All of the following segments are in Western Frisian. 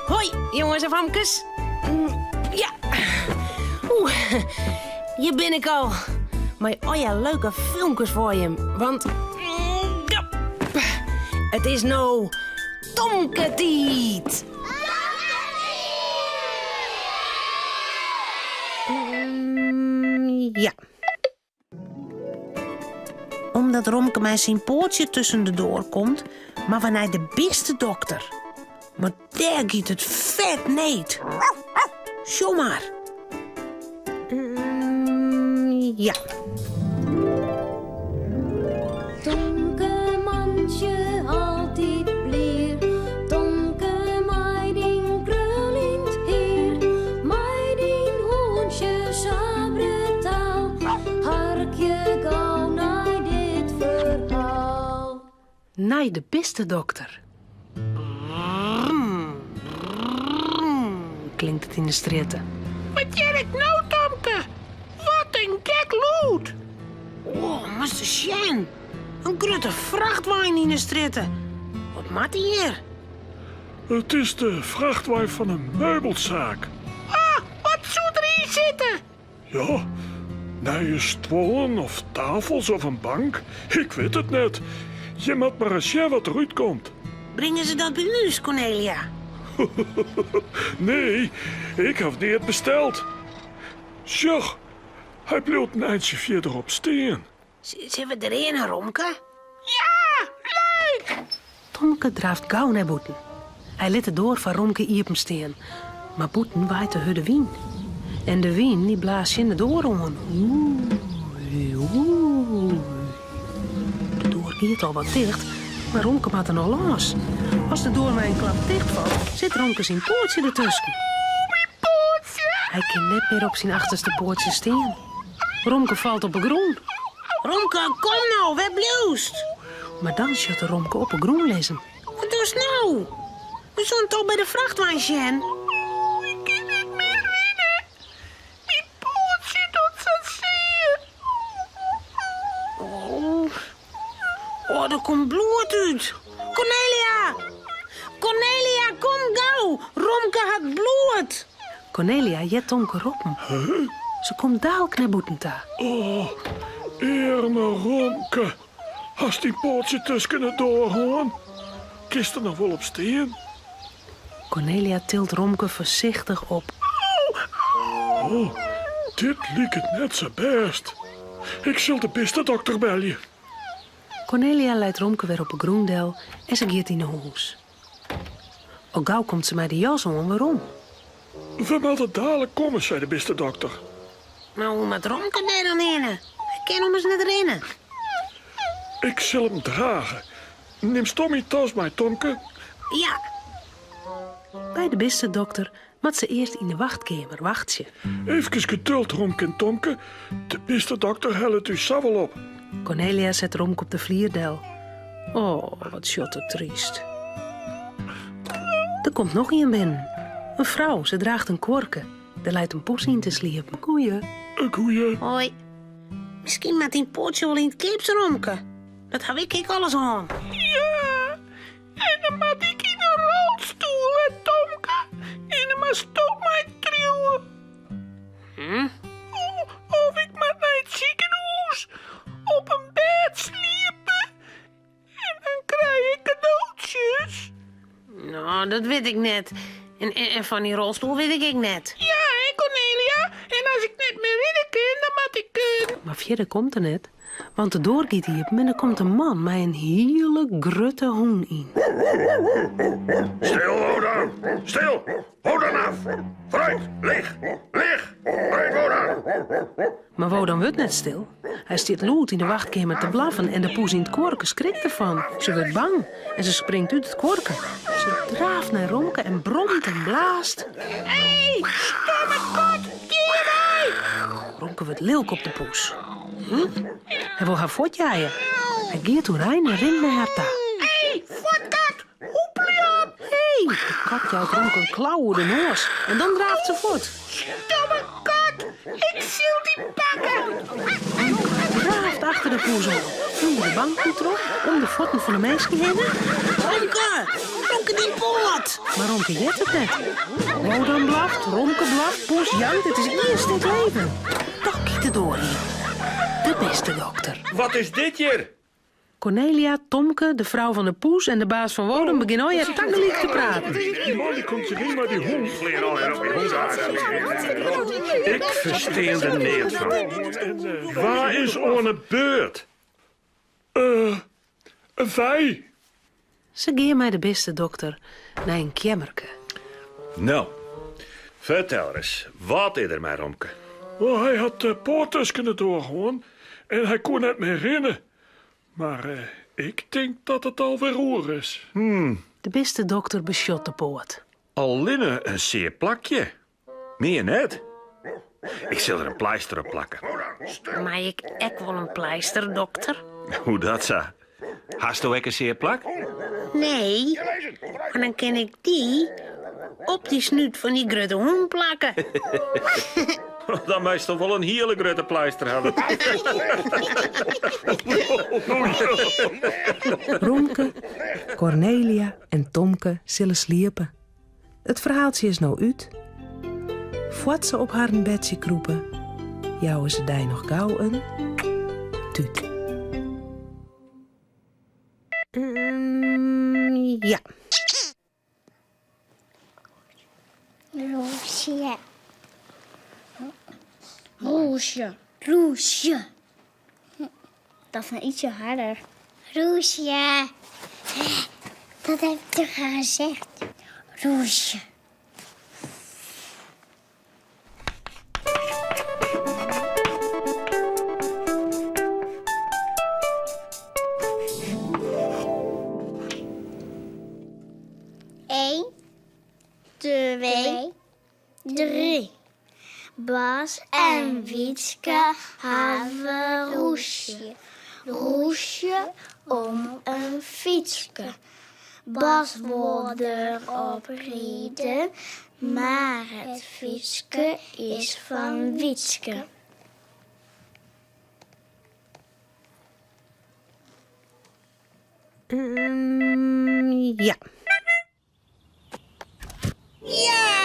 Hoi, jonges en famkes. Ja. Oeh, hjir bin ik al. Mei allegear leuke filmkes foar jim. Want ja, it is no Tomke-tiid. Ja. Omdat Romke mei syn poatsje tusken de doar komt, moatte we nei de bistedokter. Mar dêr giet it fet need. Sjoch mar. Mm, ja. Tomke mantsje altyd blier, Tomke mei dyn kruljend hier, mei dyn hûntsje sa brutaal, harkje gau nei dit ferhaal. Nei de bistedokter. Klinkt it yn de strjitte. Wat hear ik no, Tomke? Wat in gek lûd! Oh, moatst ris sjen. In grutte frachtwein yn de strjitte. Wat moat dy hjir? It is de frachtwein fan in meubelsaak. Ah, wat soe deryn sitte? Ja, nije stuollen of tafels of in bank, ik wit it net. Je moat mar ris sjen wat derút komt. Bringe se dat by ús, Cornelia? Nee, ik haw neat besteld. Sjoch, hy bliuwt in eintsje fierderop stean. Sille we derhinne, Romke? Ja, leuk! Tomke draaft gau nei bûten. Hy lit de doar foar Romke iepen stean, mar bûten waait de hurde wyn. En de wyn dy blaast tsjin de doar oan. Oei, oei. De doar giet al wat ticht, mar Romke moat der noch lâns. As de doar mei in klap tichtfalt, sit Romke syn poatsje dertusken. Hy kin net mear op syn achterste poatsje stean. Romke falt op 'e grûn. Romke, kom no, wêr bliuwst? Mar dan sjocht er Romke op 'e grûn lizzen. Wat dochst no? We soene toch by de frachtwein sjen? Ik kin net mear rinne. Myn poatsje docht sa sear. Oh, oh, der komt bloed út. Cornelia! Cornelia, kom gau! Romke hat bloed! Cornelia heart Tomke roppen. Se komt daalk nei bûten ta. Oh, earme Romke. Hast dyn poatsje tusken de doar hân? Kinst der noch wol op stean? Cornelia tilt Romke foarsichtich op. Oh, dit liket net sa bêst. Ik sil de bistedokter belje. Cornelia leit Romke wer op 'e grûn del en se giet yn 'e hûs. Al gau komt se mei de jas oan werom. We moatte dalik komme, sei de bistedokter. Mar hoe moat Romke dêr dan hinne? Hy kin ommers net rinne. Ik sil him drage. Nimsto myn tas mei, Tomke? Ja. By de bistedokter moat se earst yn de wachtkeamer wachtsje. Efkes geduld, Romke en Tomke. De bistedokter hellet ús sa wol op. Cornelia set Romke op de flier del. Oh, wat sjocht er tryst. Der komt noch ien binnen. In frou, se draacht in kuorke. Der leit in poes yn te sliepen. Goeie. Goeie. Hoi. Miskien moat dyn poatsje wol yn it gips, Romke. Dat haw ik ek alris hân. Ja, en dan moat ik yn in rolstoel, hè, Tomke. En dan moatsto my triuwe. Hm? Of ik moat nei it sikehûs op in bêd sliepe en dan krij ik kadootsjes. No, dat wit ik net. En, en fan dy rolstoel wit ik ek net. Ja, hè, Cornelia? En as ik net mear rinne kin, dan moat ik. Mar fierder komt er net. Want de doar giet iepen en der komt in man mei in hiele grutte hûn yn. Stil, Wodan! Stil! Wodan af! Vooruit! Lich! Lich! Vooruit, Wodan! Mar Wodan wurdt net stil. Hy stiet lûd yn de wachtkeamer te blaffen en de poes yn it kuorke skrikt derfan. Se wurdt bang en se springt út it kuorke. Se draaft nei Romke en bromt en blaast. Hé, stomme kat, gean wei! Romke wurdt lilk op de poes. Hy wol har fuortjeie. Hy giet oerein en rint nei har ta. Hé, fuort kat! Hoepelje op! Hé! De kat jout Romke in klau oer de noas en dan draaft se fuort. Stomme kat! Ik sil dy pakke! draaft achter de poes oan, ûnder de banken troch, om de fuotten fan de minsken hinne. Romke! Romke, dyn poat! Mar Romke heart it net. Wodan blaft, Romke blaft, poes jankt, it is ien stik leven. Toch giet de doar iepen. De bistedokter. Wat is dit hjir? Cornelia, Tomke, de frou fan de poes en de baas fan Wodan begjinne allegear tagelyk te praten. Dy man dy komt hjir yn mei dy hûn. Ik ferstean der neat fan. Wa is oan 'e beurt? Eh, wy. Se gean mei de bistedokter nei in keammerke. No, fertel ris, wat is der mei Romke? Oh, hy hat de poat tusken de doar hân en hy koe net mear rinne. Mar ik tink dat it alwer oer is. De bistedokter besjocht de poat. Allinne in sear plakje. Mear net. Ik sil der in pleister op plakke. Mei ik ek wol in pleister, dokter? Hoe dat sa? Hasto ek in sear plak? Nee, mar dan kin ik dy op dy snút fan dy grutte hûn plakke. Dan meist wol in hiele grutte pleister hawwe. Romke, Cornelia en Tomke sille sliepe. It ferhaaltsje is no út. Foar't se op harren bedsje krûpe, jouwe se dy noch gau in tút. Ja. Roosje. Roosje. Roosje. Dat is ietsje harder. Roosje. Dat heb ik tegen haar gezegd. Roosje. Eén, twee, drie. Bas en Wietske hawwe rûzje. Rûzje om in fytske. Bas wol der op ride, mar it fytske is fan Wietske. Ja. Ja!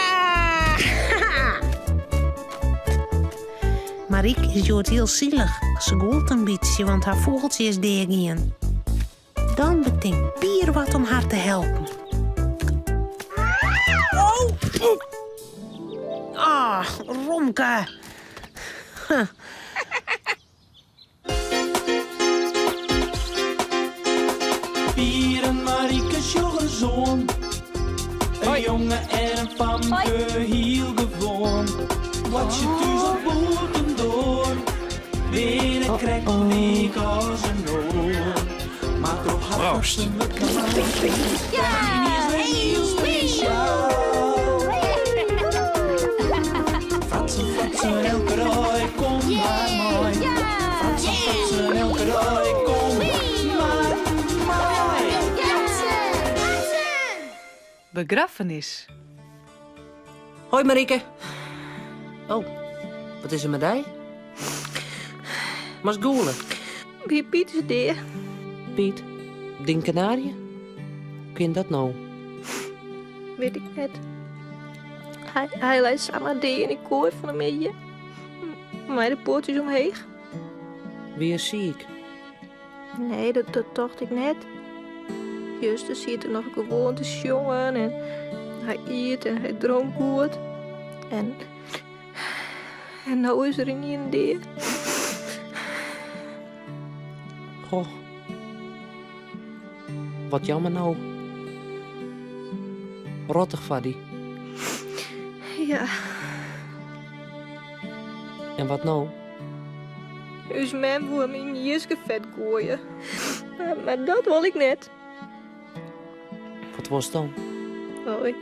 Marieke is hjoed hiel silich. Se gûlt in bytsje, want har fûgeltsje is deagien. Dan betinkt Pier wat om har te helpen. Oh! Ah, Romke. Pier en Marieke sjogge soan. In jonge en in famke, hiel gewoan. Boartsje thús of bûtendoar, binne krekt lyk as in oar. Mar troch har Proost. fratsen wurdt Karin is wer hiel spesjaal. Fratsen, fratsen, elke dei, kom mar mei. Fratsen, fratsen, elke dei, kom mar mei. Begraffenis. Hoi Marieke. Oh, wat is der mei dy? Moatst gûle. Piet Piet is dea. Piet, dyn kanaarje? Hoe kin dat no? Wit ik net. Hy, hy lei samar dea yn 'e koai fan 'e middei. Mei de poatsjes omheech. Wie er siik? Nee, dat, dat tocht ik net. Juster siet er noch gewoan te sjongen en hy iet en hy dronk goed. En, en no is er ynienen dea. Goh. Wat jammer no. Rottich foar dy. Ja. En wat no? Us mem woe him yn jiskefet goaie. Mar, mar dat wol ik net. Wat wolst dan? Oh, ik,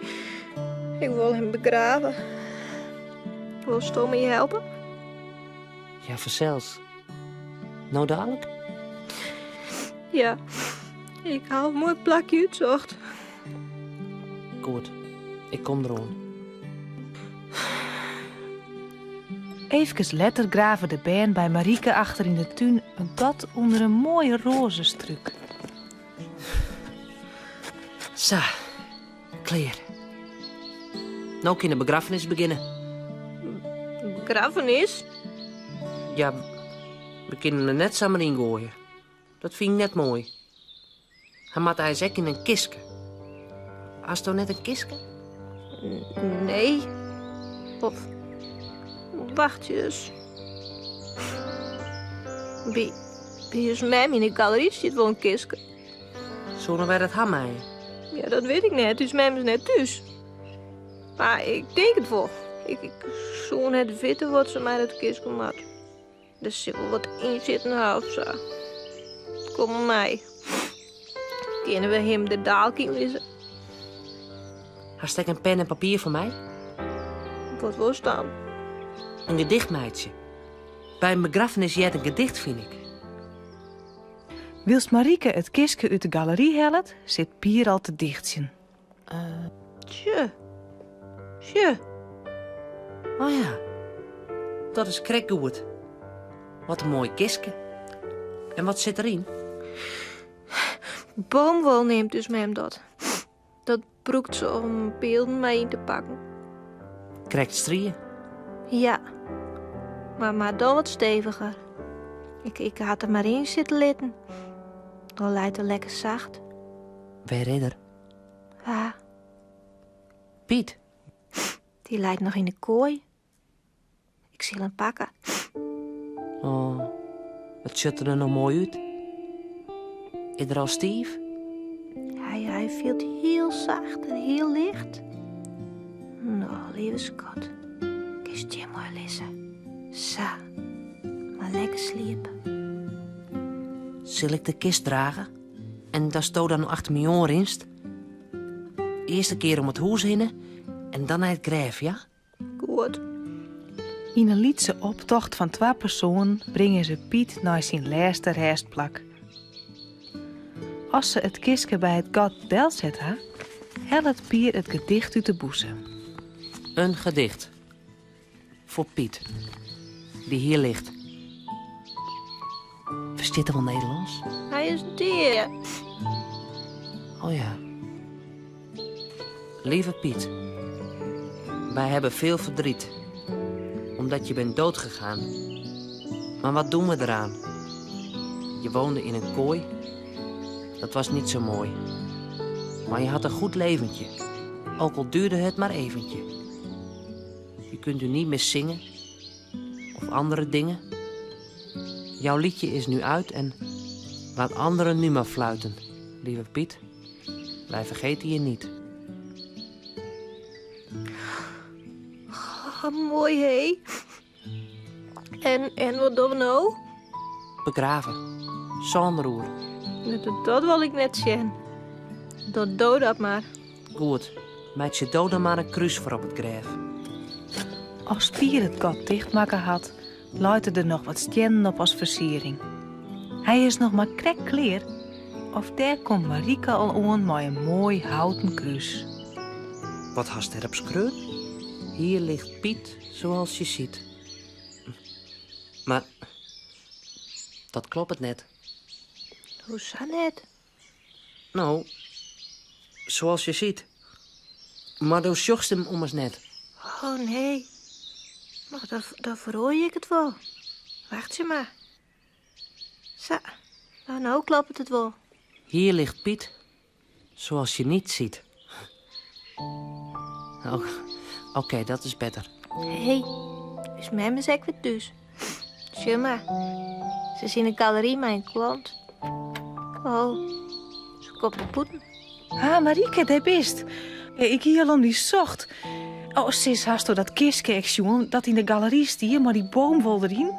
ik wol him begrave. Wolsto my helpe? Ja, fansels. No dalik? Ja, ik ha in moai plakje útsocht. Goed, ik kom deroan. Eefkes letter grave de bern by Marieke achter yn de tún in gat ûnder in moaie roazestrúk. Sa, klear. No kin de begraffenis begjinne. Begraffenis? Ja, we kinne him der net samar yn goaie. Dat fyn ik net moai. Hy moat eins ek yn in kistke. Hasto net in kistke? Nee. Of wacht ris. By, by ús mem yn de galery stiet wol in kistke. Soene wy dat ha meie? Ja, dat wit ik net. Us mem is net thús. Mar ik tink it wol. Ik, ik soe net witte wat se mei dat kistke moat. Der sil wol wat yn sitten ha of sa. Kom mar mei. Kinne we him der daalk yn lizze? Hast ek in pen en papier foar my? Wat wolst dan? In gedicht meitsje. By in begraffenis heart in gedicht, fyn ik. Wylst Marieke it kistke út de galery hellet, sit Pier al te dichtsjen. Tsje. Tsje. Oh ja, dat is krekt goed. Wat in moai kistke. En wat sit deryn? Boomwol neamt ús mem dat. Dat brûkt se om bylden mei yn te pakken. Krekt strie? Ja, mar, mar dan wat steviger. Ik, ik ha it der mar yn sitte litten. Dan leit er lekker sacht. Wêr is er? Wa? Piet. Dy leit noch yn de koai. Ik sil him pakke. Oh, it sjocht der noch moai út. Is er al stiif? Hy, hy fielt hiel sacht en hiel licht. No, leave skat. Kinst hjir moai lizze. Sa. Mar lekker sliepe. Sil ik de kist drage? En datsto dan achter my oan rinst? Earst in kear om it hûs hinne en dan nei it grêf, ja? Goed. Yn in lytse optocht fan twa persoanen bringe se Piet nei syn lêste rêstplak. As se it kistke by it gat delset ha, hellet Pier it gedicht út de bûse. In gedicht. Foar Piet, die hier ligt. Ferstiet er wol Nederlânsk? Hy is dea. Oh ja. Lieve Piet, wij hebben veel verdriet. Omdat je bent doodgegaan. Maar wat doen we eraan? Je woonde in een kooi. Dat was niet zo mooi. Maar je had een goed leventje. Ook al duurde het maar eventje. Je kunt nu niet meer zingen of andere dingen. Jouw liedje is nu uit en laat anderen nu maar fluiten. Lieve Piet, wij vergeten je niet. Oh, moai, hé. En, en wat dogge we no? Begrave. Sân deroer. Dat, dat wol ik net sjen. Dat do dat mar. Goed, meitsje do dan mar in krús foar op it grêf. As Pier it gat tichtmakke hat, leit er der noch wat stiennen op as fersiering. Hy is noch mar krekt klear of dêr komt Marieke al oan mei in moai houten krús. Wat hast dêrop skreaun? Hier ligt Piet zoals je ziet. Mar dat kloppet net. Hoesa net? No, zoals je ziet. Mar do sjochst him ommers net. Oh nee. Mar dan, dan feroarje ik it wol. Wachtsje mar. Sa, no, no kloppet it wol. Hier ligt Piet, zoals je niet ziet. Oh, Oké, dat is better. Hé, ús mem is ek wer thús. Sjoch mar, se is yn de galery mei in klant. Oh, se komt nei bûten. Ha, Marieke, dêr bist. Ik hie al om dy socht. Oh, sis, hasto dat kistke ek sjoen dat yn de galery stie mei dy boomwol deryn?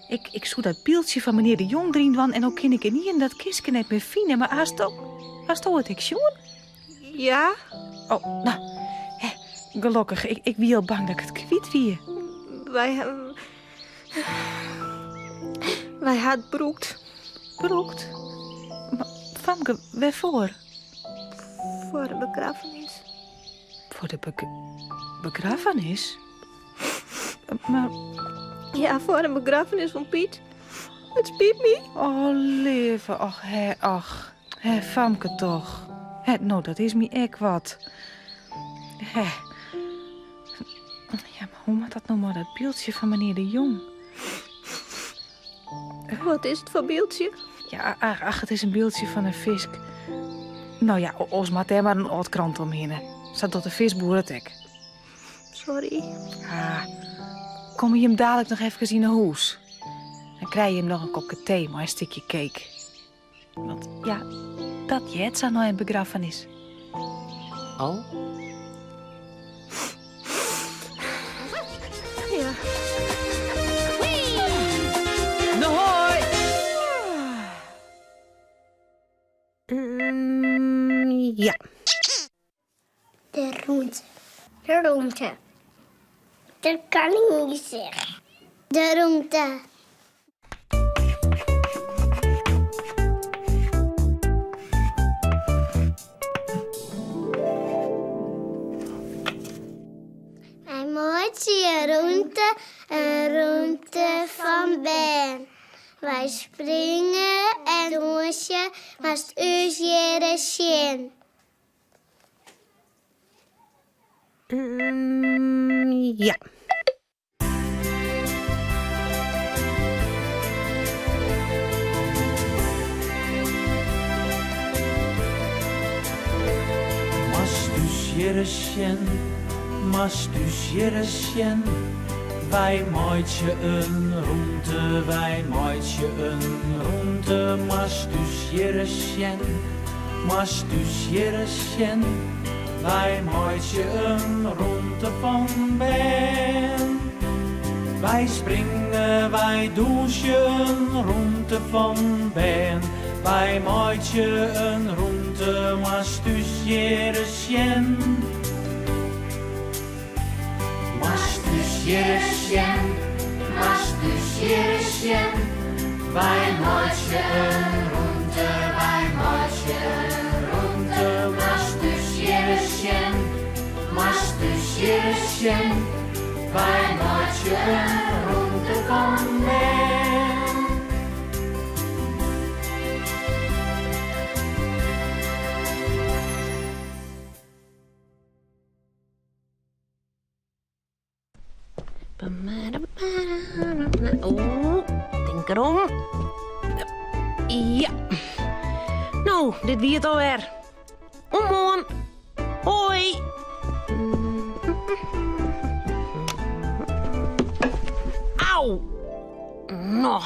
Ik, ik soe dat byldsje fan menear De Jong deryn dwaan en no kin ik ynienen dat kistke net mear fine. Mar hasto, hasto it ek sjoen? Ja. Oh, no, hè, gelokkich. Ik, ik wie al bang dat ik it kwyt wie. Wy, wy ha it brûkt. Brûkt? Mar famke, wêrfoar? Foar de begraffenis. Foar de begraffenis? Mar. Ja, foar in begraffenis fan Piet. It spyt my. Oh, leave, och, hè, och. Hè, famke toch. Hè, no, dat is my ek wat. Hè. Ja, mar hoe moat dat no mei dat byldsje fan menear De Jong? Wat is it foar byldsje? Ja, ach, ach, it is in byldsje fan in fisk. No ja, oars moat dêr mar in âld krante omhinne. Sa docht de fiskboer it ek. Sorry. Ah, komme jim dalik noch efkes yn 'e hûs? Dan krije jim noch in kopke tee mei in stikje cake. Want ja, dat heart sa nei in begraffenis. Oh? Ja. No hoi! Ja. De rûnte. De rûnte. Dat kan ik niet zeggen. De rûnte. Wy meitsje in rûnte, in rûnte fan bern. Wy springe en dûnsje, moatst ús hjirre sjen. Ja. Moatst ús hjirre sjen, moatst ús hjirre sjen. Wy meitsje in rûnte, wy meitsje in rûnte. Moatst ús hjirre sjen. Moatst ús hjirre sjen, wy meitsje in rûnte fan bern. Wy springe, wy dûnsje in rûnte fan bern. Wy meitsje in rûnte, moatst ús hjirre sjen. Moatst ús hjirre sjen, moatst ús hjirre sjen. Wy meitsje in rûnte, wy meitsje in rûnte. Moatst ús hjirre sjen, moatst ús hjirre sjen. Wy meitsje in rûnte fan bern. Oh, tink derom. Ja. No, dit wie it alwer. Oant moarn. Hoi. Au. No.